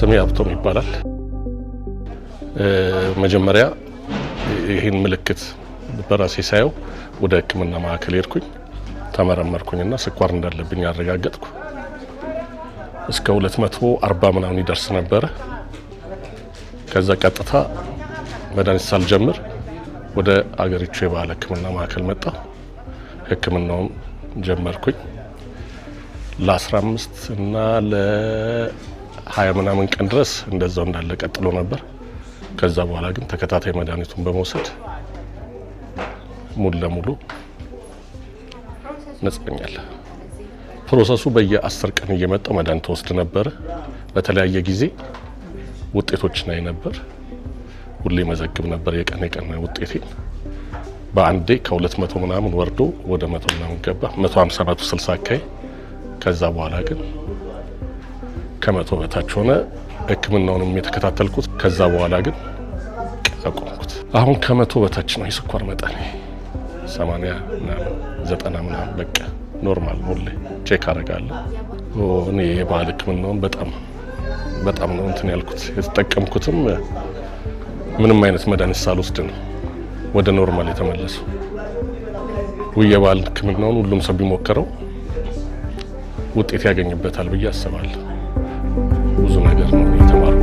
ስሜ ሀብቶም ይባላል። መጀመሪያ ይህን ምልክት በራሴ ሳየው ወደ ሕክምና ማዕከል ሄድኩኝ። ተመረመርኩኝና ስኳር እንዳለብኝ አረጋገጥኩ። እስከ 240 ምናምን ይደርስ ነበረ። ከዛ ቀጥታ መድኃኒት ሳልጀምር ወደ አገሪቱ የባህል ሕክምና ማዕከል መጣሁ። ሕክምናውን ጀመርኩኝ። ለ15 እና ለ20 ምናምን ቀን ድረስ እንደዛው እንዳለ ቀጥሎ ነበር። ከዛ በኋላ ግን ተከታታይ መድኃኒቱን በመውሰድ ሙሉ ለሙሉ ነጻ ሆኛለሁ። Process ኡ በየ10 ቀን እየመጣው መድኃኒት ወስድ ነበረ። በተለያየ ጊዜ ውጤቶችን አይ ነበር። ሁሌ መዘግብ ነበር የቀን የቀን ውጤቴን። በአንዴ ከ200 ምናምን ወርዶ ወደ 100 ምናምን ገባ፣ 150፣ 160 አካባቢ። ከዛ በኋላ ግን ከ100 በታች ሆነ። ሕክምናውንም የተከታተልኩት ከዛ በኋላ ግን አቆምኩት። አሁን ከ100 በታች ነው የስኳር መጠኔ፣ 80 ምናምን፣ 90 ምናምን፣ በቃ normal። ሁሌ check አደርጋለሁ። እኔ የባህል ሕክምናውን በጣም በጣም ነው እንትን ያልኩት፣ የተጠቀምኩትም ምንም አይነት መድኃኒት ሳልወስድ ነው ወደ normal የተመለሰው። ውይ፣ የባህል ሕክምናውን ሁሉም ሰው ቢሞክረው ውጤት ያገኝበታል ብዬ አስባለሁ። ብዙ ነገር ነው የተማርኩት።